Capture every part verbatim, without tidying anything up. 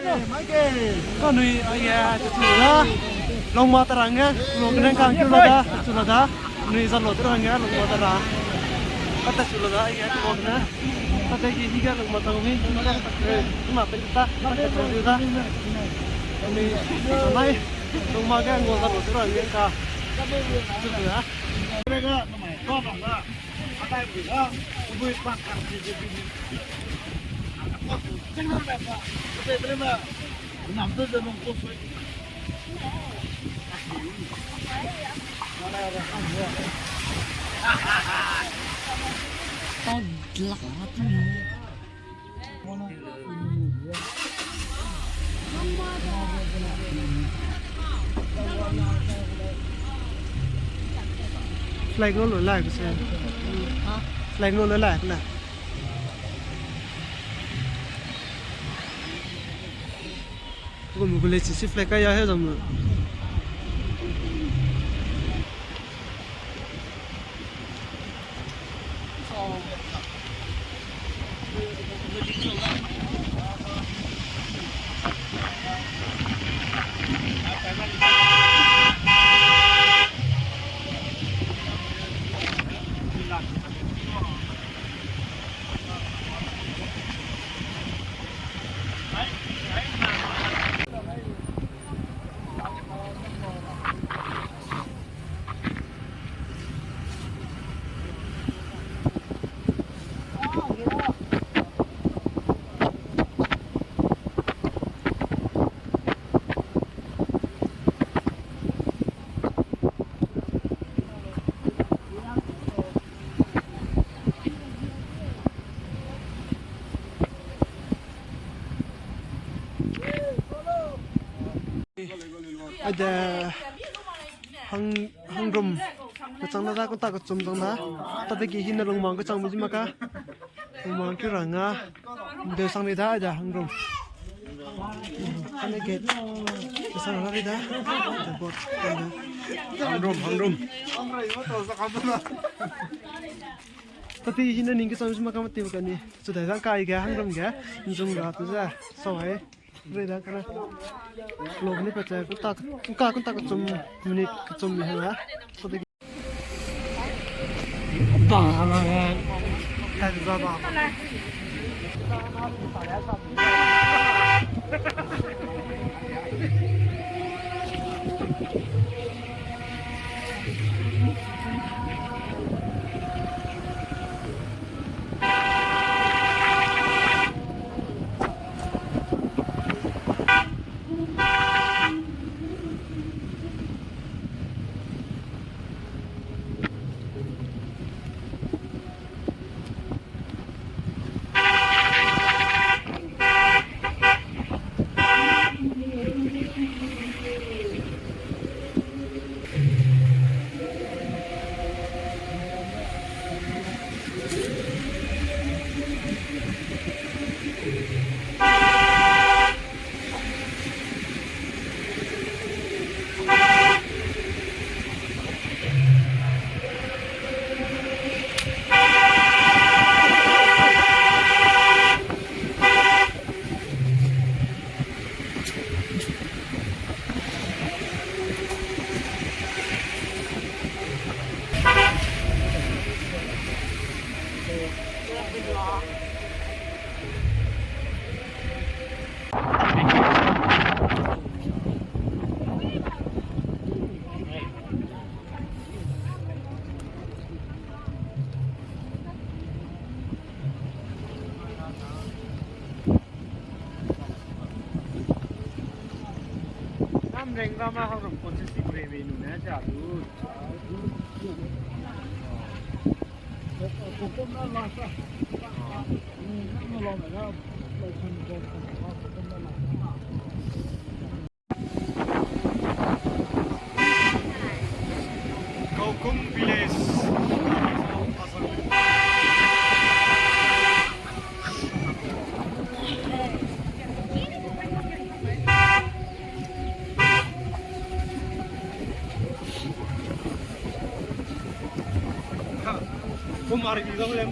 Kanui aige techu la da, longma ta ra nge, lo gene kang kiu la da, techu la da, nui za lo te ra nge, longma ta ra. Kata chu la da, aige lo gene. Kata ki hi ge longma ta mi, ma pe ta, kata chu da. Nui za nai, longma ge ngo za lo te ra nge ka. Chu da. Flag lo lo lai ko se. Flag lo lo lai ko na. Ko mu ko le chi si flag ka ya he zam lo. Aide hang, hangrum kechang na da, kanta kechum chang da. Tate ki hina lungmang kechang mi zi maka. Lungmang ki ranga. Nde sang ni da, aide hangrum. Kane gate. Sang na ni da. Aide board. Hangrum, hangrum. Tate hina ning kechang zi maka mati maka ni. Chu da zang kai ge hangrum ge. Nzung ra tu za. Sawai. Rui da kena. Log ni pa cha, kunta, kunta, kunta kechum, minute kechum mi hela. Ba, ba, ba. Kai ba, ba. Nam reng rama hangrum constituency breme nune ja du. Kaukum Village. Kumar ki gau lem.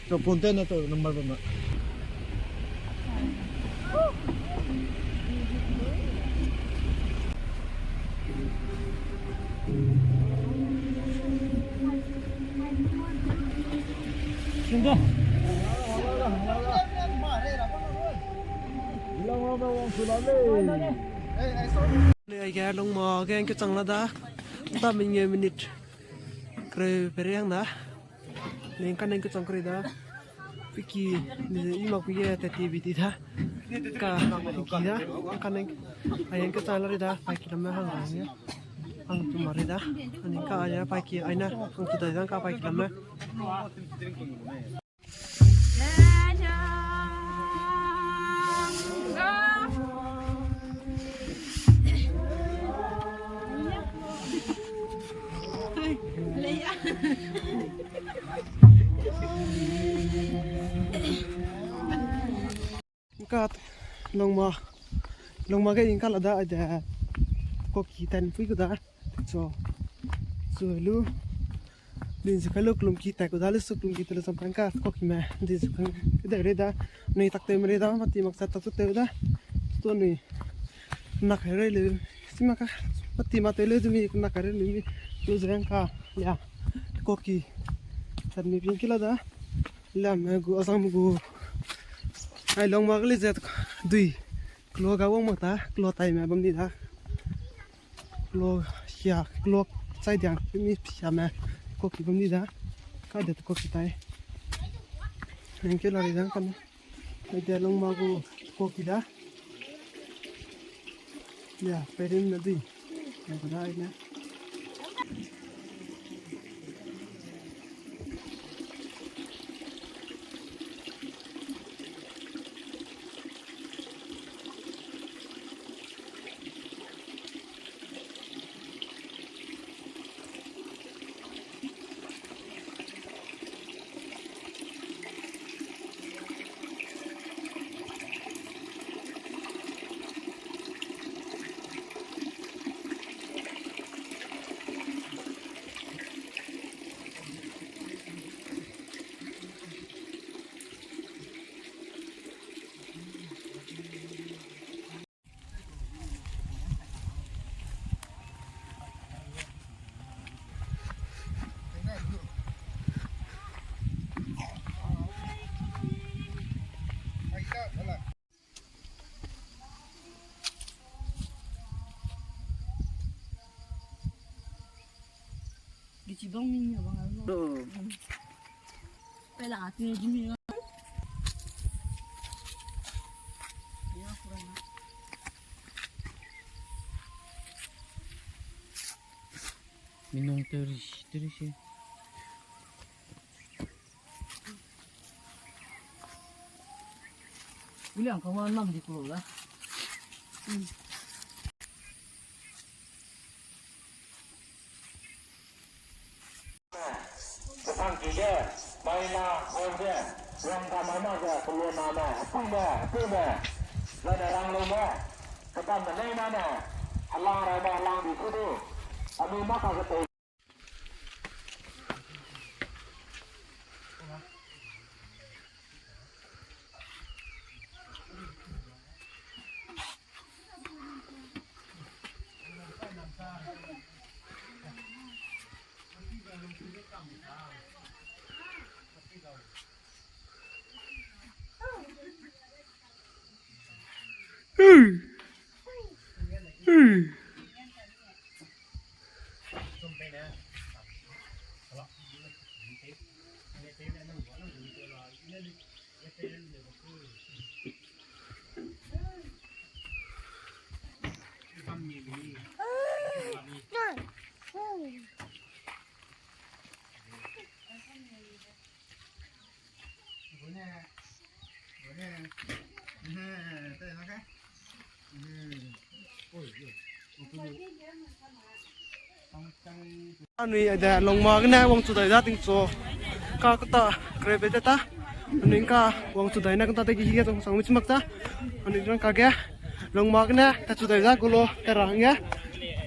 So, phone te na to number ba ma. Ai ge Longma ge ngkechang la da. Nta min nge minute kereu pere hang da. Ning ka ning kechang keri da. Piki, i mak piki tat ti bi ti da. Ka piki da. Ka ning, ai ngkechang la ri da. Pai ki lam me hang da. Hang tu ma ri da. Ning ka ai pai ki ai na. Hang tu da da ka pai ki lam me. Kat Longma Lungma ge ing ka la da, aide, koki tan pui ku da. So, so lu. Din zu kai lu klumki tai ku da, lu su klumki te lu sam pang ka, koki me, din zu kai, de re da, nui tak te me re da, mati mak sa tak te da, to nui, nak re le, si mak ka, mati mak te le, mi nak re le, mi, lu zeng ka, ya, koki, tat mi ping ki la da, lam me gu, azang me gu, ai long mak le zet, dui, klo ga wang mak ta, klo tai me bam di da. Klo hia, klo chai diang, mi hia me, koki bam di da. Ka de koki tai. Thank you, lari da, kane. Aide long ma gu koki da. Ya, perin na di. Ya, ka da, aide. Gichi bang mi mi bang alo. Pela ati ni mi. Minung teri, teri si. Uliang kau ma nam di kuro da. Kesang ki ge, mai na, hau ge, rang ka mai na ge, kelo na me, hepui me, hepui me, zane rang leu me, kebam me nei na me, helang rai me, helang di ku du, anui ma ka ge tei. Anui aide longma gene wangchu dai da tingchu. Ka kata krebe de ta. Anui ka wangchu dai na kata de ki ge tong sang mi chi mak ta. Anui rang ka ge longma gene ta chu dai da gulo ta ra nge.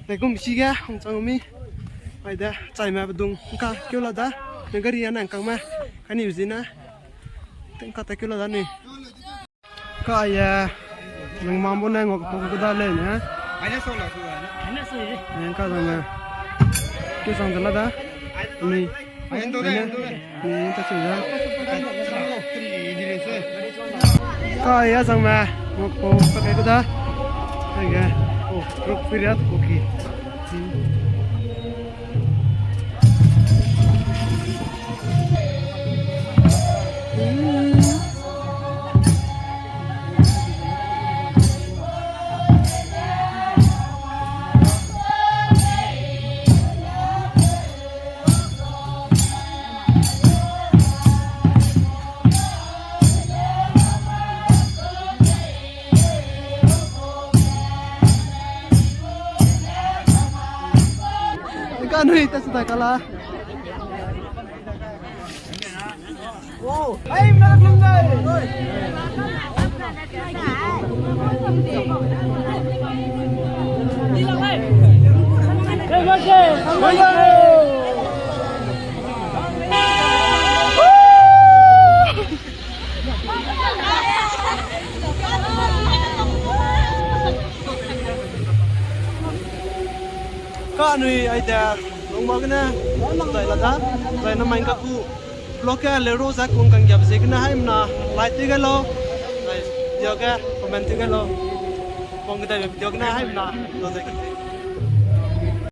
Dai kum si ge hong chang mi. Aide chai me bedung ka keu la da. Ne gari ya nang kang me. Kani uzi na. Ting ka ta keu la da ni. Ka ye, nang mambo ne ngok pok da le ne. Nang ka da me. Ke sang da la da. Ni. Ni ta chu da. Ka ye sang me. Ngok pok ka ke da. Ai ge. Oh, ruk piriat koki. Ka nui ta su ta kala. Wow. Ai, ma lum dai. Ka anui aide lungma gene, zai la da, zai namai ka ku, vlog ge lero ze kung kanggiabe ziegene haimena like tew gai lau, zai video ge comment tew gai lau, pang kedaibe video gene haimena, zai